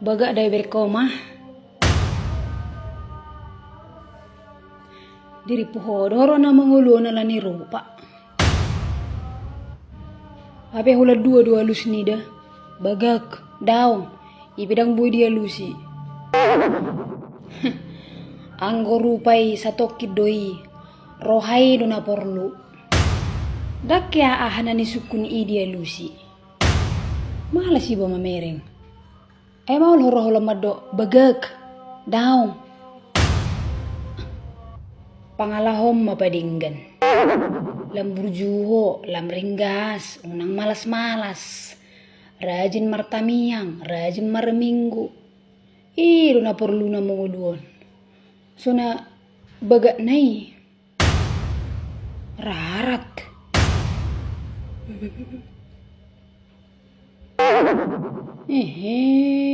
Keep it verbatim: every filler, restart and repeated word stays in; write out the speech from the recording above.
Bagak da iberengko ma. Dirimpu ho do ro na mangolu on ala ni rupa. Hape holan dua do alus ni da. Bagak, daong, i pe ndang boi dialusi. Anggo rupa i satongkin do i, roha i do na porlu. Ndang hea aha na nisungkun i dialusi. Malas iba mamereng. Ai maol ho ro holan mandok bagak, daong. Pangalahom ma padenggan. Lam burju ho, lam ringgas, unang malas-malas. Rajin martamiang, rajin marminggu. I do na porlu na mangolu on. So na bagak na i. Rarat. Ehe.